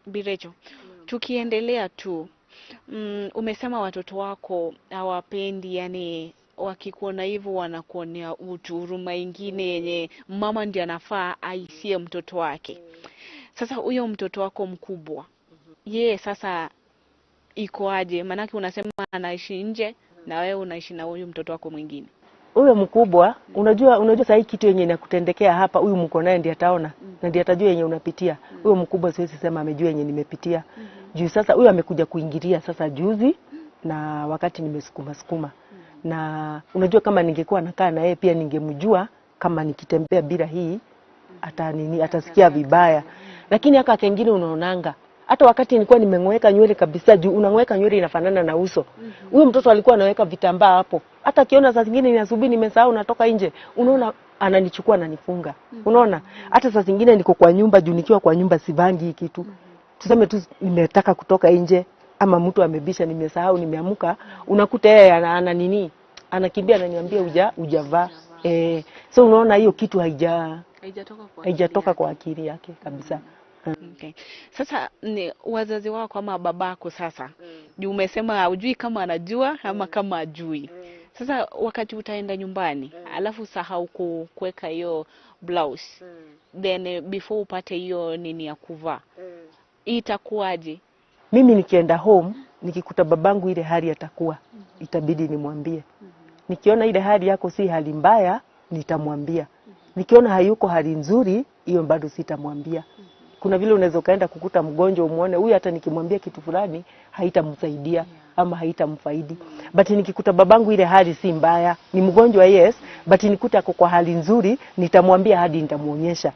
Bi Rachel, tukiendelea tu, umesema watoto wako hawapendi, yani wakikuona hivyo wanakuonea utu, huruma ingine yenye mama ndiye anafaa aisie mtoto wake. Sasa huyo mtoto wako mkubwa, yeye sasa iko aje? Maanake unasema anaishi nje na wewe unaishi na huyu mtoto wako mwingine. Huyo mkubwa, unajua sahii kitu yenye inakutendekea hapa, huyu mko naye ndiye ataona na ndiye atajua yenye unapitia. Huyo mkubwa siwezi sema amejua yenye nimepitia. Juu sasa huyo amekuja kuingilia sasa juzi na wakati nimesukuma sukuma. Na unajua kama ningekuwa nakaa na yeye pia ningemjua kama nikitembea bila hii ata nini atasikia vibaya. Lakini haka kengine unaonanga hata wakati nilikuwa nimeng'oeka nywele kabisa, juu unang'oeka nywele inafanana na uso. Huyo mtoto alikuwa anaweka vitambaa hapo. Hata akiona saa zingine ni asubuhi nimesahau natoka nje, unaona ananichukua ananifunga. Unaona? Hata saa zingine niko kwa nyumba, juu nikiwa kwa nyumba sivangi hii kitu. Tuseme tu nimetaka kutoka nje ama mtu amebisha nimesahau nimeamka, unakuta yeye ana nini? Anakimbia ananiambia hujavaa. So unaona hiyo kitu haijatoka kwa akili yake kabisa. Okay. Sasa ni wazazi wako ama babako sasa, juu umesema hujui kama anajua ama kama ajui. Sasa wakati utaenda nyumbani, alafu sahau kuweka hiyo blouse, then before upate hiyo nini ya kuvaa, itakuwaje? Mimi nikienda home nikikuta babangu ile hali atakuwa, itabidi nimwambie. Nikiona ile hali yako si hali mbaya, nitamwambia. Nikiona hayuko hali nzuri, hiyo bado sitamwambia. Kuna vile unaweza ukaenda kukuta mgonjwa umuone huyu, hata nikimwambia kitu fulani haitamsaidia ama haitamfaidi. But nikikuta babangu ile hali si mbaya, ni mgonjwa yes, but nikuta ako kwa hali nzuri, nitamwambia hadi nitamuonyesha.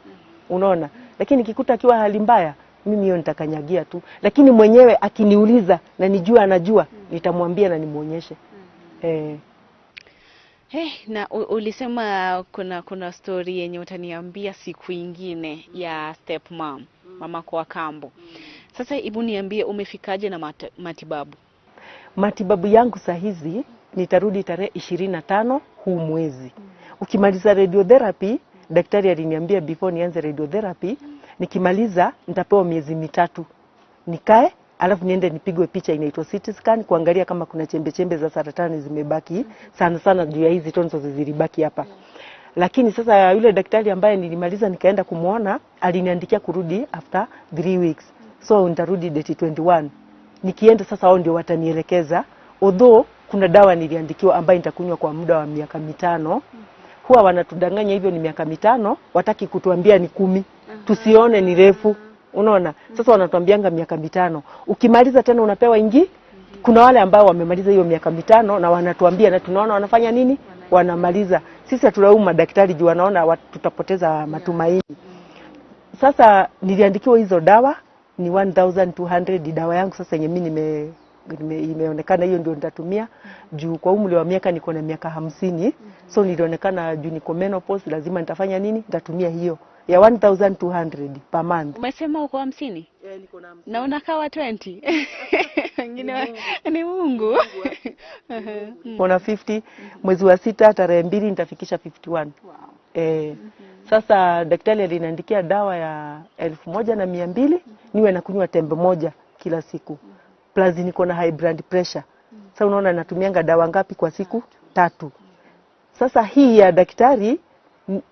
Unaona? Lakini nikikuta akiwa hali mbaya, mimi hiyo nitakanyagia tu. Lakini mwenyewe akiniuliza na nijue anajua, nitamwambia na nimuonyeshe. Hey, na ulisema kuna story yenye utaniambia siku ingine ya step mom, mamako wa kambo. Sasa hebu niambie umefikaje na matibabu? Matibabu yangu saa hizi nitarudi tarehe 25 huu mwezi. Ukimaliza radiotherapy, daktari aliniambia before nianze radiotherapy, nikimaliza nitapewa miezi 3 nikae, alafu niende nipigwe picha inaitwa CT scan kuangalia kama kuna chembe chembe za saratani zimebaki, sana sana juu ya hizi tonsils zilibaki hapa. Lakini sasa yule daktari ambaye nilimaliza nikaenda kumuona aliniandikia kurudi after 3 weeks. So nitarudi date 21. Nikienda sasa wao ndio watanielekeza, although kuna dawa niliandikiwa ambayo nitakunywa kwa muda wa miaka 5. Huwa wanatudanganya hivyo ni miaka 5, wataki kutuambia ni 10. Tusione ni refu. Unaona? Sasa wanatuambianga miaka 5. Ukimaliza tena unapewa ingi. Kuna wale ambao wamemaliza hiyo miaka 5 na wanatuambia na tunaona wanafanya nini? Wanamaliza. Sisi hatulaumu madaktari juu wanaona tutapoteza matumaini. Sasa niliandikiwa hizo dawa ni 1200 dawa yangu sasa yenye mimi imeonekana hiyo ndio nitatumia juu kwa umri wa miaka niko na miaka 50. So nilionekana juu niko menopause lazima nitafanya nini? Nitatumia hiyo ya 1200 per month. Umesema uko 50? Niko na 50. Na unakaa wa 20? Wengine ni Mungu. Niko na 50, mwezi wa 6 tarehe 2 nitafikisha 51. Wow. Sasa daktari aliniandikia dawa ya 1200 niwe nakunywa tembe moja kila siku. Plus niko na high blood pressure. Sasa unaona natumianga dawa ngapi kwa siku? 3. Sasa hii ya daktari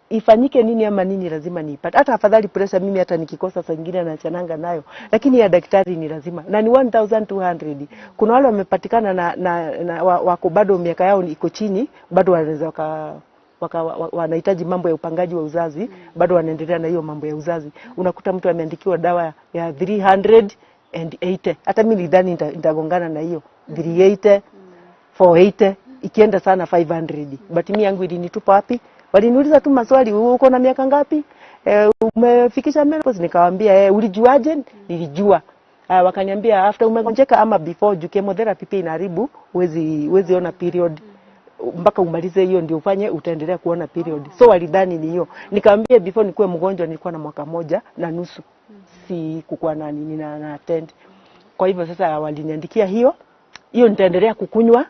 ifanyike nini ama nini lazima niipate. Hata afadhali pressure mimi hata nikikosa saa nyingine naachananga nayo. Lakini ya daktari ni lazima. Na ni 1200. Kuna wale wamepatikana na wako bado miaka yao iko chini, bado wanaweza wanahitaji mambo ya upangaji wa uzazi, bado wanaendelea na hiyo mambo ya uzazi. Unakuta mtu ameandikiwa dawa ya 380. Hata mimi nilidhani nitagongana na hiyo 380, 480, ikienda sana 500. But mimi yangu ilinitupa wapi? Waliniuliza tu maswali, uko na miaka ngapi? Umefikisha menopause? Nikawaambia, ulijuaje? Nilijua. Wakaniambia after umegonjeka ama before, juu chemotherapy pia inaharibu, huwezi ona period mpaka umalize hiyo ndio ufanye, utaendelea kuona period. So walidhani ni hiyo. Nikamwambia before nikuwe mgonjwa nilikuwa na mwaka 1.5. Si kukuwa na nini na attend. Kwa hivyo sasa waliniandikia hiyo. Hiyo nitaendelea kukunywa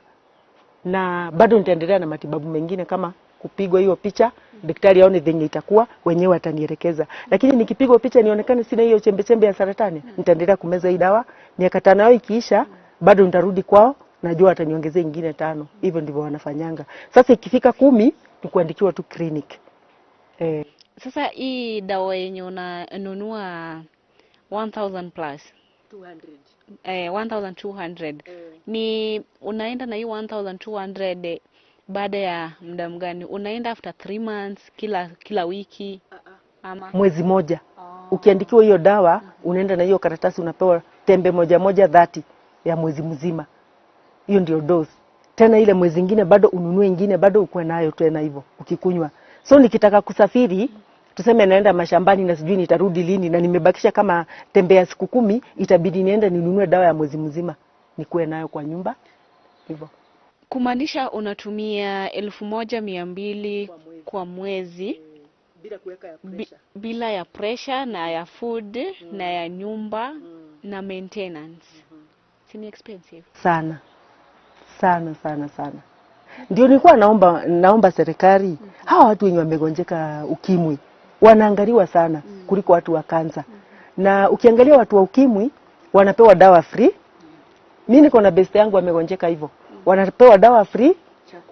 na bado nitaendelea na matibabu mengine kama kupigwa hiyo picha, daktari aone venye itakuwa, wenyewe atanielekeza. Lakini nikipigwa picha nionekane sina hiyo chembe chembe ya saratani, nitaendelea kumeza hii dawa. Miaka 5 yao ikiisha, bado nitarudi kwao, najua ataniongezea ingine 5. Hivyo ndivyo wanafanyanga. Sasa ikifika 10 ni kuandikiwa tu clinic. Sasa hii dawa yenye unanunua 1000 plus 200. 1200 ni unaenda na hii 1200 baada ya muda mgani? Unaenda after 3 months, kila wiki ama Mwezi moja. Ukiandikiwa hiyo dawa unaenda na hiyo karatasi, unapewa tembe moja moja 30 ya mwezi mzima. Hiyo ndio dose. Tena ile mwezi ingine bado ununue ingine, bado ukuwe nayo tena hivyo ukikunywa. So nikitaka kusafiri, tuseme naenda mashambani na sijui nitarudi lini na nimebakisha kama tembe ya siku 10, itabidi niende ninunue dawa ya mwezi mzima nikuwe nayo kwa nyumba hivyo. Kumaanisha unatumia 1200 kwa mwezi bila kuweka ya pressure. Bila ya pressure na ya food na ya nyumba na maintenance. Si ni expensive? Sana. Sana sana sana. Ndio nilikuwa naomba serikali, hawa watu wenye wamegonjeka ukimwi wanaangaliwa sana kuliko watu wa kansa. Na ukiangalia watu wa ukimwi wanapewa dawa free. Mimi niko na best yangu amegonjeka hivyo. Wanapewa dawa free,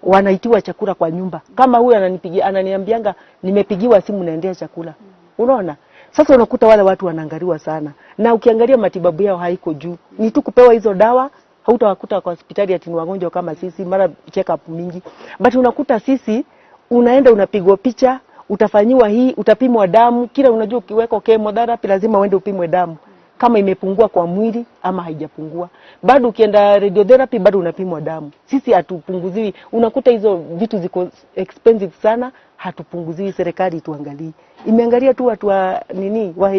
wanaitiwa chakula kwa nyumba. Kama huyu ananipigia, ananiambianga nimepigiwa simu naendea chakula. Unaona? Sasa unakuta wale watu wanaangaliwa sana. Na ukiangalia matibabu yao haiko juu. Ni tu kupewa hizo dawa, hautawakuta kwa hospitali ati ni wagonjwa kama sisi, mara check up mingi. But unakuta sisi unaenda unapigwa picha, utafanyiwa hii, utapimwa damu, kila unajua ukiwekwa chemotherapy lazima uende upimwe damu kama imepungua kwa mwili ama haijapungua. Bado ukienda radiotherapy bado unapimwa damu. Sisi hatupunguziwi. Unakuta hizo vitu ziko expensive sana, hatupunguziwi. Serikali tuangalie. Imeangalia tu watu wa nini, wa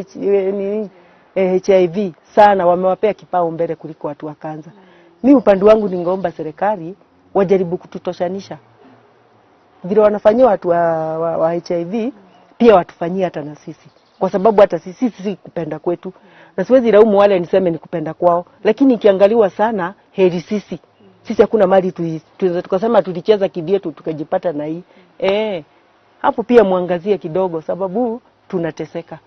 HIV sana, wamewapea kipao mbele kuliko watu wa kansa. Mimi upande wangu ningeomba serikali wajaribu kututoshanisha. Vile wanafanyia watu wa HIV pia watufanyie hata na sisi. Kwa sababu hata sisi si kupenda kwetu. Na siwezi laumu wale niseme ni kupenda kwao, lakini ikiangaliwa sana heri sisi. Sisi hakuna mali tukasema tulicheza kivyetu tukajipata na hii. Hapo pia muangazie kidogo sababu tunateseka.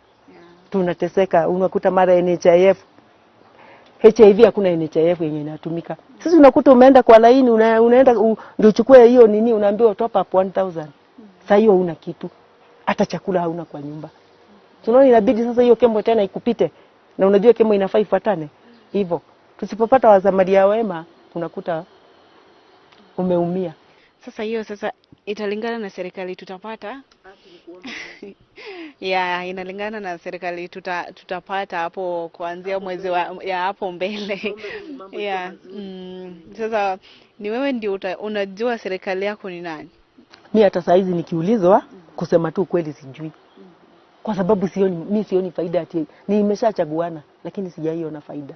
Tunateseka, unakuta mara NHIF, HIV hakuna NHIF yenye inatumika. Sisi unakuta umeenda kwa laini, unaenda ndio uchukue hiyo nini, unaambiwa top up 1000. Sasa hiyo huna kitu. Hata chakula hauna kwa nyumba. Tunaona inabidi sasa hiyo kemo tena ikupite. Na unajua kemo inafaa ifuatane. Hivyo tusipopata wasamaria wema unakuta umeumia. Sasa hiyo sasa italingana na serikali tutapata. Ya, inalingana na serikali tutapata hapo kuanzia mwezi ya hapo mbele. Ya, sasa ni wewe ndio unajua serikali yako ni nani? Mimi hata saa hizi nikiulizwa kusema tu kweli sijui. Kwa sababu mimi sioni faida ati nimeshachaguana lakini sijaiona faida.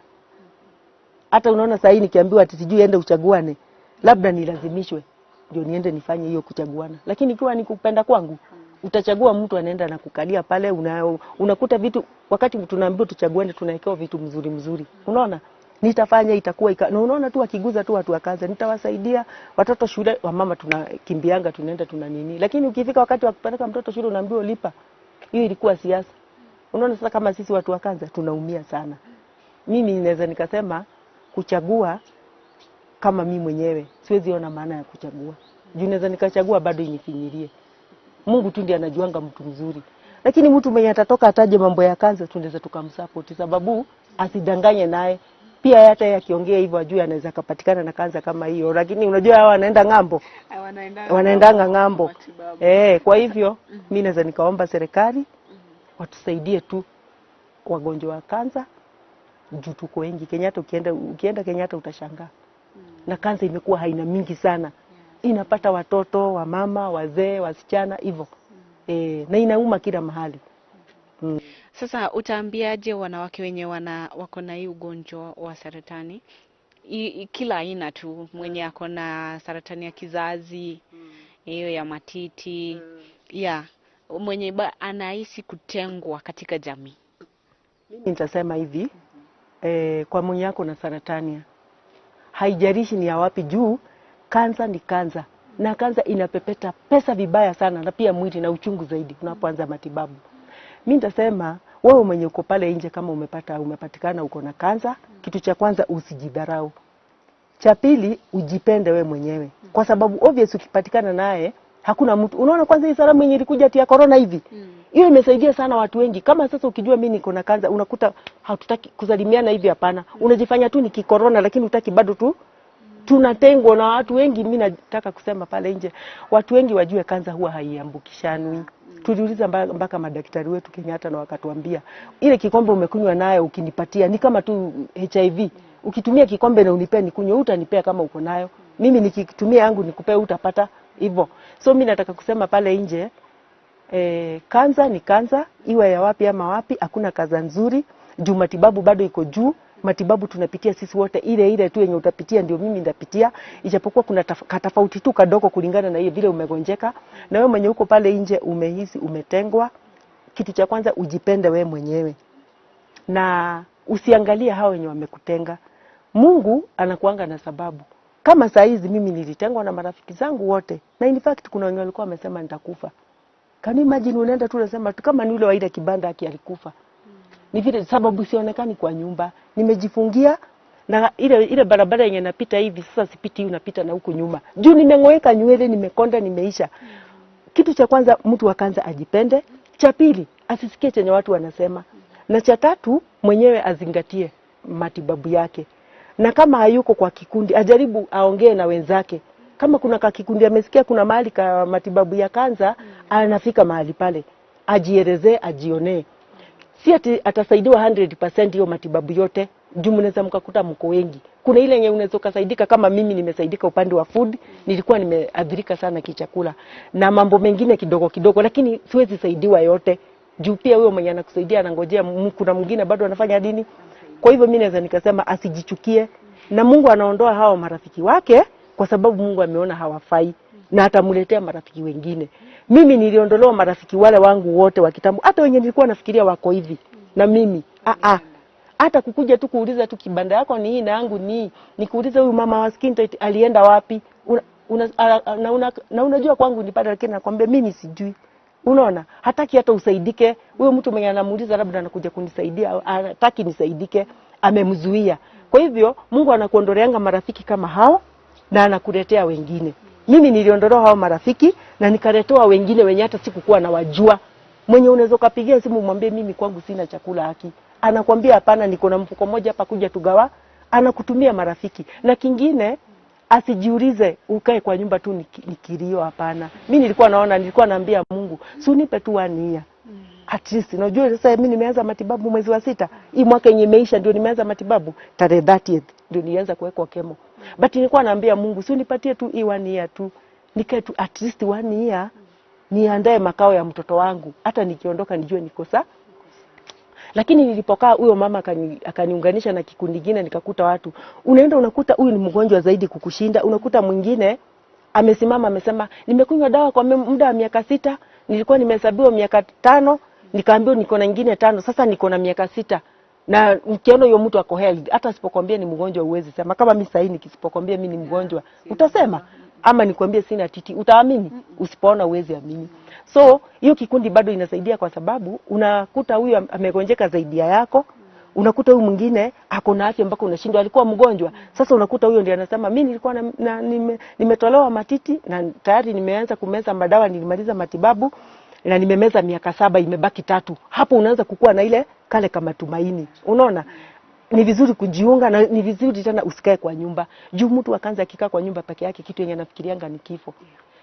Hata unaona saa hii nikiambiwa ati sijui ende uchaguane, labda nilazimishwe ndio niende nifanye hiyo kuchaguana. Lakini ikiwa ni kupenda kwangu, utachagua mtu anaenda na kukalia pale, unakuta vitu wakati tunaambiwa tuchaguane tunawekewa vitu mzuri mzuri. Unaona? Nitafanya itakuwa na unaona tu akiguza tu watu wakaanza nitawasaidia watoto shule, wamama tunakimbianga tunaenda tuna nini. Lakini ukifika wakati wa kupeleka mtoto shule unaambiwa lipa. Hiyo ilikuwa siasa. Unaona sasa kama sisi watu wa kansa tunaumia sana. Mimi naweza nikasema kuchagua kama mimi mwenyewe siwezi ona maana ya kuchagua. Juu naweza nikachagua bado inifinyirie. Mungu tu ndiye anajuanga mtu mzuri. Lakini mtu mwenye atatoka ataje mambo ya kansa tunaweza tukamsupport sababu asidanganye naye. Pia hata yeye akiongea hivyo ajue anaweza kupatikana na kansa kama hiyo. Lakini unajua hawa wanaenda ng'ambo. Wanaendanga ng'ambo. Kwa hivyo mimi naweza nikaomba serikali watusaidie tu wagonjwa wa kansa juu tuko wengi. Kenyatta ukienda Kenyatta utashangaa. Na kansa imekuwa haina mingi sana. Inapata watoto, wamama, wazee, wasichana hivyo. Na inauma kila mahali. Sasa utaambiaje wanawake wenye wako na hii ugonjwa wa saratani? Kila aina tu, mwenye ako na saratani ya kizazi, hiyo ya matiti, ya mwenye anahisi kutengwa katika jamii. Mimi nitasema hivi, kwa mwenye ako na saratani, haijalishi ni ya wapi juu, kansa ni kansa. Na kansa inapepeta pesa vibaya sana, na pia mwili na uchungu zaidi unapoanza matibabu. Mi nitasema wewe mwenye uko pale nje, kama umepatikana uko na kansa, kitu cha kwanza usijidharau. Cha pili ujipende we mwenyewe, kwa sababu obvious ukipatikana naye hakuna mtu. Unaona, kwanza hii salamu yenye ilikuja ati ya corona hivi, hiyo imesaidia sana watu wengi. Kama sasa ukijua mimi niko na kansa, unakuta hatutaki kusalimiana hivi, hapana. Unajifanya tu ni kikorona, lakini hutaki bado tu tunatengwa na watu wengi. Mimi nataka kusema pale nje, watu wengi wajue kansa huwa haiambukishanwi. Tuliuliza mpaka madaktari wetu Kenyatta na wakatuambia ile kikombe umekunywa nayo ukinipatia ni kama tu HIV. Ukitumia kikombe na unipea nikunywe, utanipea kama uko nayo. Mimi nikitumia yangu nikupee utapata hivyo. So mimi nataka kusema pale nje, kansa ni kansa, iwe ya wapi ama wapi, hakuna kansa nzuri juu matibabu bado iko juu. Matibabu tunapitia sisi wote, ile ile tu yenye utapitia ndio mimi ndapitia, ijapokuwa kuna katofauti tu kadogo kulingana na hiyo vile umegonjeka. Na wewe mwenye uko pale nje umehisi umetengwa, kitu cha kwanza ujipende wewe mwenyewe na usiangalie hao wenye wamekutenga. Mungu anakuanga na sababu. Kama saa hizi mimi nilitengwa na marafiki zangu wote, na in fact kuna wenye walikuwa wamesema nitakufa. Can you imagine, unaenda tu unasema tu kama ni ule wa ile kibanda aki alikufa. Ni vile sababu sionekani kwa nyumba, nimejifungia na ile ile barabara yenye napita hivi sasa sipiti, unapita na huku nyuma. Juu nimeng'oeka nywele, nimekonda, nimeisha. Kitu cha kwanza mtu wa kansa ajipende, cha pili asisikie chenye watu wanasema, na cha tatu mwenyewe azingatie matibabu yake, na kama hayuko kwa kikundi ajaribu aongee na wenzake. Kama kuna kakikundi amesikia kuna mahali ka matibabu ya kansa, anafika mahali pale ajielezee, ajionee. Si ati atasaidiwa 100% hiyo matibabu yote, juu mnaweza mkakuta mko wengi. Kuna ile yenye unaweza ukasaidika, kama mimi nimesaidika upande wa food, nilikuwa nimeadhirika sana kichakula na mambo mengine kidogo kidogo, lakini siwezi saidiwa yote juu pia huyo mwenye anakusaidia anangojea, kuna mwingine bado anafanya nini. Kwa hivyo mimi naweza nikasema asijichukie, na Mungu anaondoa hao marafiki wake kwa sababu Mungu ameona hawafai na atamletea marafiki wengine. Mimi niliondolewa marafiki wale wangu wote wa kitambo, hata wenye nilikuwa nafikiria wako hivi na mimi hata kukuja tu kuuliza tu kibanda yako ni hii na yangu ni hii, nikuulize huyu mama wa skin tight alienda wapi? Na unajua kwangu ni pale, lakini nakwambia mimi sijui. Unaona, hataki hata usaidike. Huyo mtu mwenye anamuuliza labda anakuja kunisaidia, hataki nisaidike, amemzuia. Kwa hivyo Mungu anakuondoleanga marafiki kama hao na anakuletea wengine. Mimi niliondolewa hao marafiki na nikaletewa wengine wenye hata sikukuwa nawajua. Mwenye unaweza ukapigia simu umwambie mimi kwangu sina chakula haki, anakwambia hapana, niko na mfuko moja hapa, kuja tugawa. Anakutumia marafiki. Na kingine asijiulize ukae kwa nyumba tu ni kilio, hapana. Mimi nilikuwa naona, nilikuwa naambia Mungu, si unipe tu one year at least. Unajua sasa mimi nimeanza matibabu mwezi wa 6, hii mwaka yenye imeisha ndio nimeanza matibabu, tarehe 30th ndio nilianza kuwekwa chemo. But nilikuwa naambia Mungu, si unipatie tu hii one year tu, nikae tu at least one year, niandae makao ya mtoto wangu, hata nikiondoka nijue niko sawa. Lakini nilipokaa huyo mama akaniunganisha na kikundi kingine, nikakuta watu, unaenda unakuta huyu ni mgonjwa zaidi kukushinda, unakuta mwingine amesimama amesema, nimekunywa dawa kwa muda wa miaka 6, nilikuwa nimehesabiwa miaka 5, nikaambiwa niko na nyingine 5, sasa niko na miaka 6. Na ukiona huyo mtu ako healthy, hata asipokuambia ni mgonjwa huwezi sema. Kama mimi sasa nikisipokuambia mimi ni mgonjwa, utasema? Ama nikwambie sina titi, utaamini? Usipoona huwezi amini. So hiyo kikundi bado inasaidia, kwa sababu unakuta huyu amegonjeka zaidi ya yako, unakuta huyu mwingine ako na afya mpaka unashindwa alikuwa mgonjwa. Sasa unakuta huyo ndiye anasema mimi nilikuwa nimetolewa matiti na tayari nimeanza kumeza madawa, nilimaliza matibabu na nimemeza miaka 7, imebaki 3. Hapo unaanza kukua na ile kale kama tumaini. Unaona? Ni vizuri kujiunga na ni vizuri tena usikae kwa nyumba. Juu mtu akaanza akikaa kwa nyumba peke yake, kitu yenye anafikirianga ni kifo.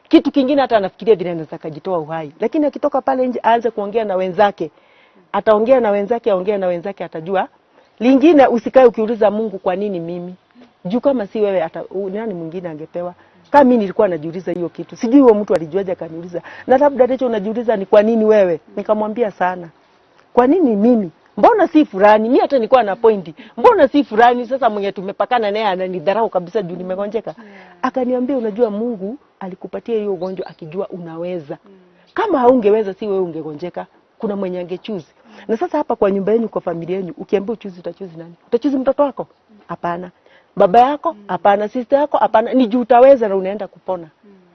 Kitu kingine hata anafikiria vile anaweza kujitoa uhai. Lakini akitoka pale nje aanze kuongea na wenzake. Ataongea na wenzake, aongea na wenzake, atajua. Lingine usikae ukiuliza Mungu kwa nini mimi? Juu kama si wewe hata nani mwingine angepewa? Kama mimi nilikuwa najiuliza hiyo kitu. Sijui huyo mtu alijuaje akaniuliza. Na labda Rachel unajiuliza ni kwa nini wewe? Nikamwambia sana. Kwa nini mimi? Mbona si fulani? Mimi hata nilikuwa na pointi. Mbona si fulani? Sasa mwenye tumepakana naye ananidharau kabisa juu nimegonjeka. Akaniambia unajua Mungu alikupatia hiyo ugonjwa akijua unaweza. Kama haungeweza si wewe ungegonjeka, kuna mwenye angechoose. Na sasa hapa kwa nyumba yenu, kwa familia yenu, ukiambiwa uchoose, utachoose nani? Utachoose mtoto wako? Hapana. Baba yako? Hapana. Sister yako? Hapana. Ni juu utaweza na unaenda kupona.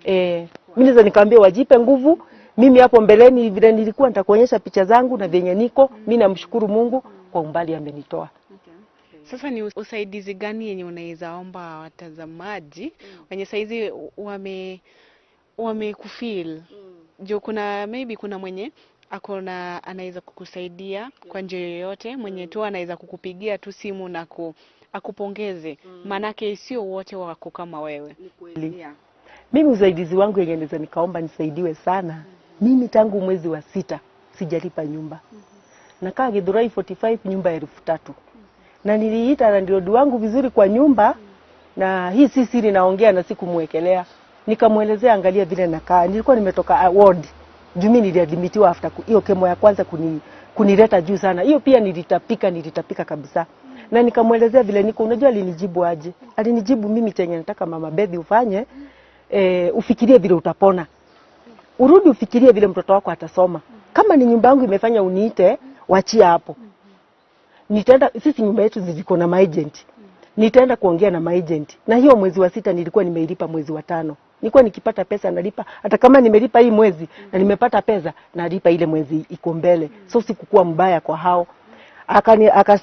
Mimi naweza nikamwambia wajipe nguvu. Mimi hapo mbeleni vile nilikuwa nitakuonyesha picha zangu na vyenye niko, mimi namshukuru Mungu kwa umbali amenitoa. Sasa ni usaidizi gani yenye unaweza omba watazamaji wenye saizi wamekufeel juu kuna maybe kuna mwenye akona anaweza kukusaidia kwa njia yoyote, mwenye tu anaweza kukupigia tu simu na akupongeze, maanake sio wote wako kama wewe. Mimi usaidizi wangu yenye naweza nikaomba nisaidiwe sana. Mimi tangu mwezi wa 6 sijalipa nyumba. Nakaa Githurai 45 nyumba 3,000. Na niliita landlord wangu vizuri kwa nyumba, na hii si siri naongea na sikumwekelea. Nikamwelezea angalia vile nakaa. Nilikuwa nimetoka ward. Juu mimi niliadmitiwa after hiyo kemo ya kwanza kunileta juu sana. Hiyo pia nilitapika kabisa. Na nikamwelezea vile niko. Unajua alinijibu aje? Alinijibu mimi chenye nataka Mama Bethi ufanye, ufikirie vile utapona. Urudi ufikirie vile mtoto wako atasoma. Kama ni nyumba yangu imefanya uniite, wachia hapo. Nitaenda, sisi nyumba yetu ziko na maagent. Nitaenda kuongea na maagent. Na hiyo mwezi wa 6 nilikuwa nimeilipa mwezi wa 5. Nilikuwa nikipata pesa nalipa, hata kama nimelipa hii mwezi na nimepata pesa nalipa ile mwezi iko mbele. So sikukuwa mbaya kwa hao.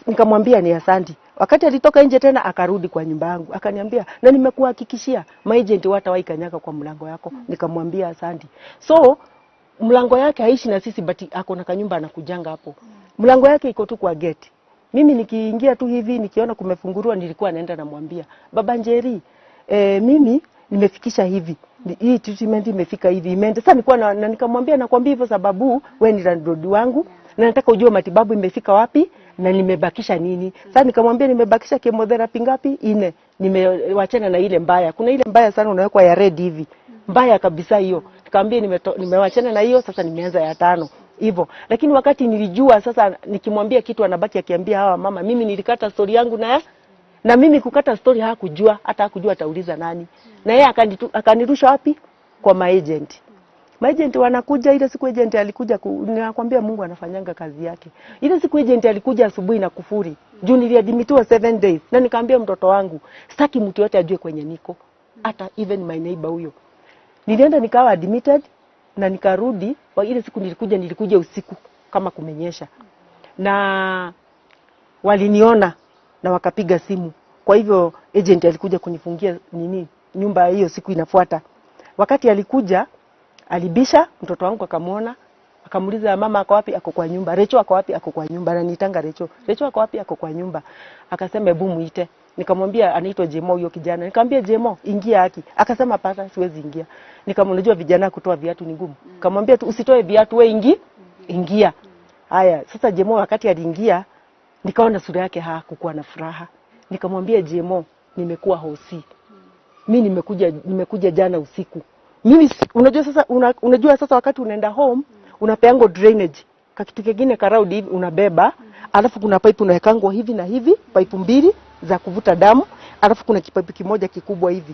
Nikamwambia ni asanti. Wakati alitoka nje tena akarudi kwa nyumba yangu. Akaniambia na nimekuhakikishia maagent hawatawahi kanyaka kwa mlango yako. Nikamwambia asanti. So mlango yake haishi na sisi, but ako na kanyumba anakujanga hapo. Mlango yake iko tu kwa gate. Mimi nikiingia tu hivi nikiona kumefunguliwa nilikuwa naenda namwambia, Baba Njeri, mimi nimefikisha hivi. Hii treatment imefika hivi. Imeenda. Sasa nilikuwa na nikamwambia nakwambia hivyo sababu wewe ni landlord wangu na nataka ujue matibabu imefika wapi na nimebakisha nini. Sasa nikamwambia nimebakisha chemotherapy ngapi? 4. Nimewachana na ile mbaya. Kuna ile mbaya sana unawekwa ya red hivi. Mbaya kabisa hiyo. Nikamwambia nimewachana na hiyo, sasa nimeanza ya 5. Hivyo. Lakini wakati nilijua sasa nikimwambia kitu anabaki akiambia hawa mama, mimi nilikata story yangu na mimi kukata story hakujua, hata hakujua atauliza nani. Na yeye akanirusha wapi? Kwa maagent. Maagent wanakuja, ile siku agent alikuja, ninakwambia Mungu anafanyanga kazi yake. Ile siku agent alikuja asubuhi na kufuri. Juu niliadmitiwa 7 days na nikamwambia mtoto wangu, sitaki mtu yote ajue kwenye niko. Hata even my neighbor huyo. Nilienda nikawa admitted na nikarudi. Kwa ile siku nilikuja usiku kama kumenyesha. Na waliniona na wakapiga simu. Kwa hivyo agent alikuja kunifungia nini nyumba hiyo siku inafuata. Wakati alikuja alibisha, mtoto wangu akamuona, akamuuliza mama ako wapi? Ako kwa nyumba. Recho ako wapi? Ako kwa nyumba. Ananiitanga Recho. Recho ako wapi? Ako kwa nyumba. Akasema hebu muite. Nikamwambia anaitwa Jemo huyo kijana. Nikamwambia Jemo ingia haki. Akasema hapana siwezi ingia. Nikamwambia vijana kutoa viatu ni ngumu. Nikamwambia tu usitoe viatu wewe ingia. Haya, sasa Jemo wakati aliingia nikaona sura yake hakukuwa na furaha. Nikamwambia Jemo nimekuwa hosi. Mimi nimekuja jana usiku. Mimi unajua sasa unajua sasa wakati unaenda home unapeango drainage. Kakitu kingine karaundi hivi unabeba, alafu kuna pipe unawekangwa hivi na hivi, pipe 2 za kuvuta damu, alafu kuna kipipe kimoja kikubwa hivi.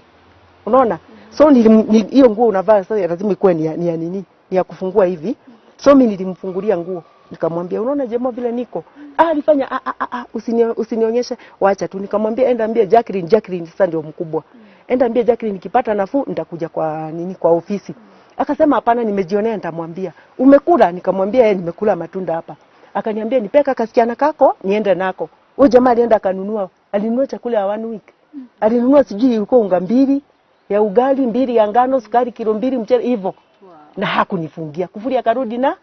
Unaona? So hiyo nguo unavaa sasa lazima ikuwe ni ya nini? Ni ya kufungua hivi. So mimi nilimfungulia nguo. Nikamwambia unaona Jemo vile niko? Alifanya usinionyeshe, wacha tu. Nikamwambia enda ambia Jacqueline, Jacqueline sasa ndio mkubwa. Enda ambia Jacqueline nikipata nafuu nitakuja kwa nini kwa ofisi. Akasema hapana nimejionea nitamwambia. Umekula? Nikamwambia yeye nimekula matunda hapa. Akaniambia nipeka kasichana kako niende nako. Huyo jamaa alienda akanunua, alinunua chakula ya 1 week. Alinunua sijui ilikuwa unga 2 ya ugali, 2 ya ngano, sukari kilo 2, mchele hivyo. Na hakunifungia. Kufuri akarudi na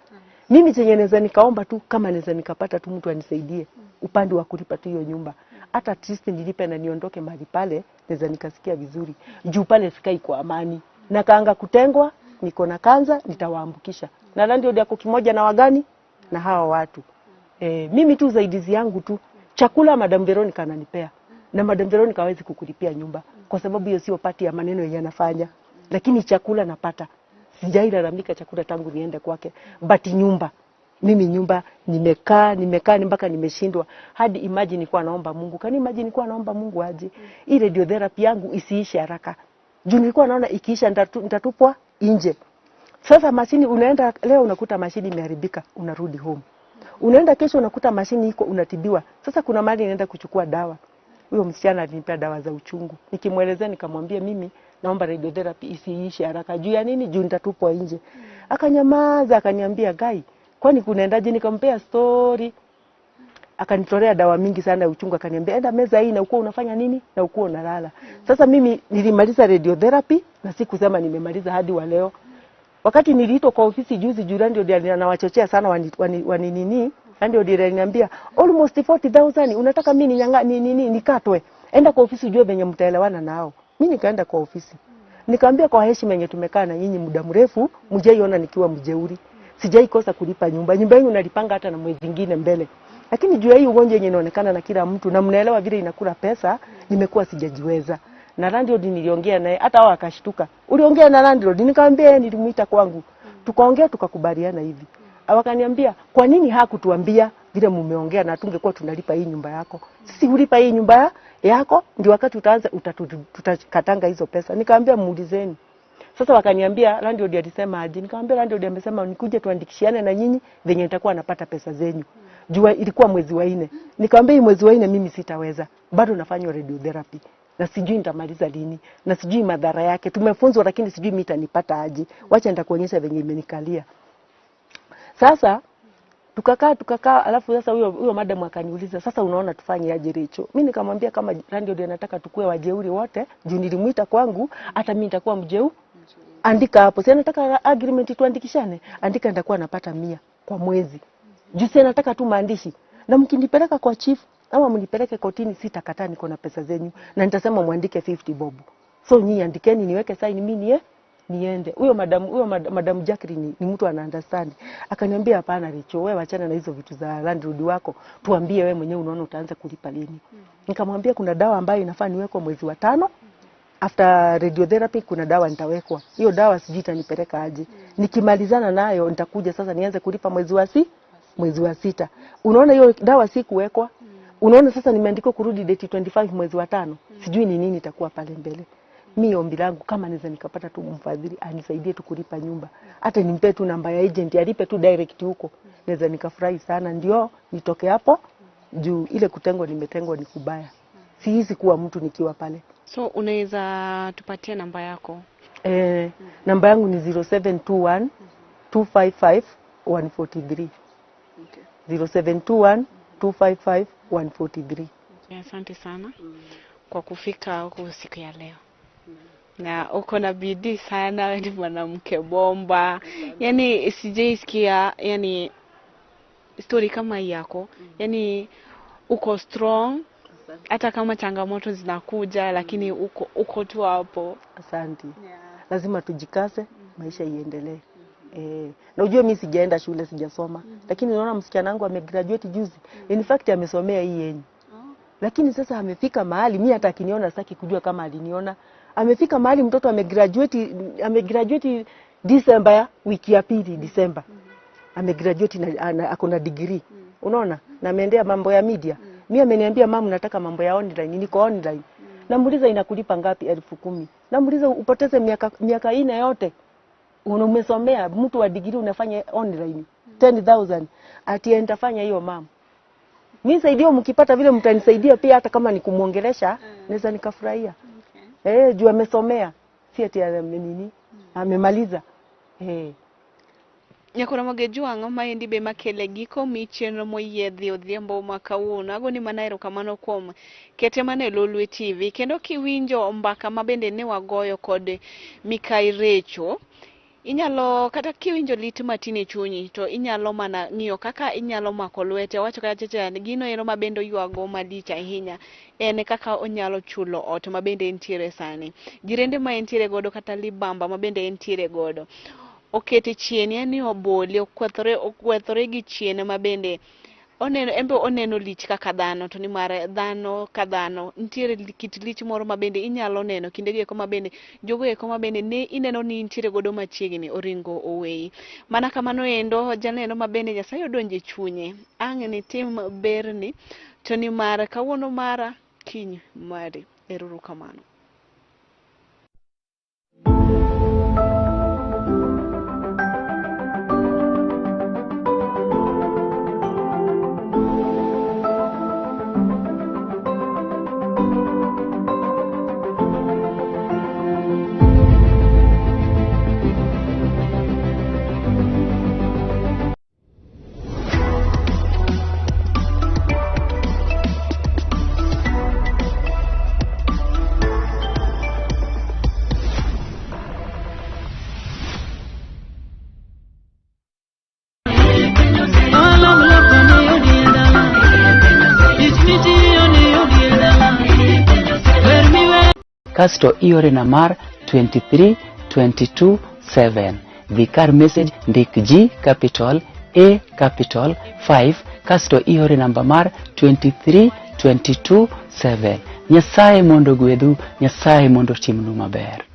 mimi chenye naweza nikaomba tu kama naweza nikapata tu mtu anisaidie upande wa kulipa tu hiyo nyumba. Hata at least nilipe na niondoke mahali pale naweza nikasikia vizuri. Juu pale sikai kwa amani. Na kaanga kutengwa, niko na kanza nitawaambukisha. Na landlord yako kimoja na wagani na hawa watu. Mimi tu usaidizi yangu tu chakula Madam Veronica ananipea. Na Madam Veronica hawezi kukulipia nyumba kwa sababu hiyo sio pati ya maneno yenye anafanya. Lakini chakula napata. Sijailalamika chakula tangu niende kwake. But nyumba, mimi nyumba nimekaa mpaka nimeshindwa. Hadi imagine nilikuwa naomba Mungu. Kani imagine nilikuwa naomba Mungu aje ile radiotherapy yangu isiishe haraka. Juu nilikuwa naona ikiisha nitatupwa nje. Sasa mashini unaenda leo unakuta mashini imeharibika, unarudi home. Unaenda kesho unakuta mashini iko unatibiwa. Sasa kuna mahali naenda kuchukua dawa. Huyo msichana alinipea dawa za uchungu. Nikimuelezea nikamwambia mimi Naomba radiotherapy isiishe haraka. Juu ya nini? Juu nitatupwa nje. Akanyamaza, akaniambia Gai, kwani kunaendaje? Nikampea story. Akanitolea dawa mingi sana ya uchungu, akaniambia enda meza hii na ukuwa unafanya nini na ukuwa unalala. Sasa mimi nilimaliza radiotherapy na sikusema nimemaliza hadi wa leo. Wakati niliitwa kwa ofisi juzi, jirani ndio anawachochea sana wani nini, ndio ndio aliniambia almost 40,000 unataka mimi ninyanga nini nikatwe. Enda kwa ofisi ujue venye mtaelewana nao. Mimi nikaenda kwa ofisi. Nikamwambia kwa heshima yenye tumekaa na nyinyi muda mrefu, mjaiona nikiwa mjeuri. Sijaikosa kulipa nyumba. Nyumba yenu nalipanga hata na mwezi mwingine mbele. Lakini juu ya hii ugonjwa yenye inaonekana na kila mtu na mnaelewa vile inakula pesa, nimekuwa sijajiweza. Na landlord niliongea naye, hata wao akashtuka. Uliongea na landlord? Nikamwambia nilimuita kwangu. Tukaongea tukakubaliana hivi. Wakaniambia kwa nini hakutuambia vile mumeongea na tungekuwa tunalipa hii nyumba yako. Sisi hulipa hii nyumba yako ndio wakati utaanza tutakatanga hizo pesa. Nikamwambia muulizeni. Sasa wakaniambia landlord alisema aje? Nikamwambia landlord amesema nikuje tuandikishiane na nyinyi venye nitakuwa napata pesa zenyu. Jua ilikuwa mwezi wa 4. Nikamwambia hii mwezi wa 4 mimi sitaweza. Bado nafanya radiotherapy. Na sijui nitamaliza lini, na sijui madhara yake. Tumefunzwa lakini sijui mimi itanipata aje. Wacha nitakuonyesha venye imenikalia. Sasa tukakaa alafu sasa huyo madam akaniuliza sasa unaona tufanye aje Recho? Mimi nikamwambia kama landlord anataka tukue wajeuri wote, juu nilimuita kwangu, hata mimi nitakuwa mjeu. Andika hapo. Si anataka agreement tuandikishane? Andika nitakuwa napata 100 kwa mwezi. Juu si anataka tu maandishi. Na mkinipeleka kwa chief ama mnipeleke kotini sitakataa, niko na pesa zenyu na nitasema muandike 50 bob. So nyinyi andikeni niweke sign mimi niende. Huyo madam Jacqueline ni mtu ana understand. Akaniambia hapana Recho, wewe achana na hizo vitu za landlord wako. Tuambie wewe mwenyewe unaona utaanza kulipa lini. Nikamwambia kuna dawa ambayo inafaa niwekwe mwezi wa 5. After radiotherapy kuna dawa nitawekwa. Hiyo dawa sijui itanipeleka aje. Nikimalizana nayo nitakuja sasa nianze kulipa mwezi wa 6. Unaona hiyo dawa si kuwekwa. Unaona sasa nimeandikwa kurudi date 25 mwezi wa 5. Sijui ni nini itakuwa pale mbele. Mimi ombi langu kama naweza nikapata tu mfadhili anisaidie tu kulipa nyumba. Hata nimpe tu namba ya agent alipe tu direct huko. Naweza nikafurahi sana ndio nitoke hapo juu ile kutengwa nimetengwa ni kubaya. Sihisi kuwa mtu nikiwa pale. So unaweza tupatie namba yako? Namba yangu ni 0721 255 143. Okay. 0721 255 143. Asante sana kwa kufika huku siku ya leo. Na uko na bidii sana, wewe ni mwanamke bomba. Yaani sijaisikia yani story kama hii yako. Yaani uko strong hata kama changamoto zinakuja lakini uko tu hapo. Asante. Lazima tujikaze, maisha iendelee. Na ujue mimi sijaenda shule, sijasoma. Lakini naona msichana wangu amegraduate juzi. In fact amesomea hii yenyu. Lakini sasa amefika mahali mimi hata akiniona sitaki kujua kama aliniona. Amefika mahali mtoto amegraduate December ya wiki ya pili December. Amegraduate na ako na degree. Unaona? Na ameendea mambo ya media. Mimi ameniambia mama nataka mambo ya online, niko online. Namuuliza inakulipa ngapi? 10,000. Namuuliza upoteze miaka 4 yote. Umesomea mtu wa degree unafanya online 10,000. Ati nitafanya hiyo mama. Mimi saidio mkipata vile mtanisaidia pia hata kama ni kumuongelesha naweza nikafurahia. Okay. Juu amesomea. Si ati nini? Amemaliza. Nyakora magejua ng'oma endi be makele giko mi chenro moyiedhi odhiambo ma kawuono. Agoni mana erokamano kuom kete mana e Lolwe TV. Kendo kiwinjo mbaka mabende ne wagoyo kod Mikai Recho, inyalo kata kiwinjo lit matin e chunyi to inyalo mana ng'iyo kaka inyalo mako lwete. Owacho kata chacha ni gino ero mabende oywago malich ahinya en kaka onyalo chulo ot mabende entiere sani. Jirende ma entiere godo kata libamba mabende entiere godo okete chien, yani obole okwethore gi chien mabende oneno embe oneno lich kaka dhano, to nimar dhano ka dhano nitiere kit lich moro mabende inyalo neno kinde gi eko mabende jogo eko mabende ne ineno ni nitiere godo machiegni oringo oweyi. Mana kamano endo janeno mabende Nyasaye odonje chunye ang' ni tim berni to nimar kawuono mara kiny mari. Ero kamano. Kasto iore na mar 23 22 7. Dhi kar message, ndik G capital A capital 5 kasto iore namba mar 23 22 7. Nyasaye mondo ogwedhu, Nyasaye mondo otimnu maber.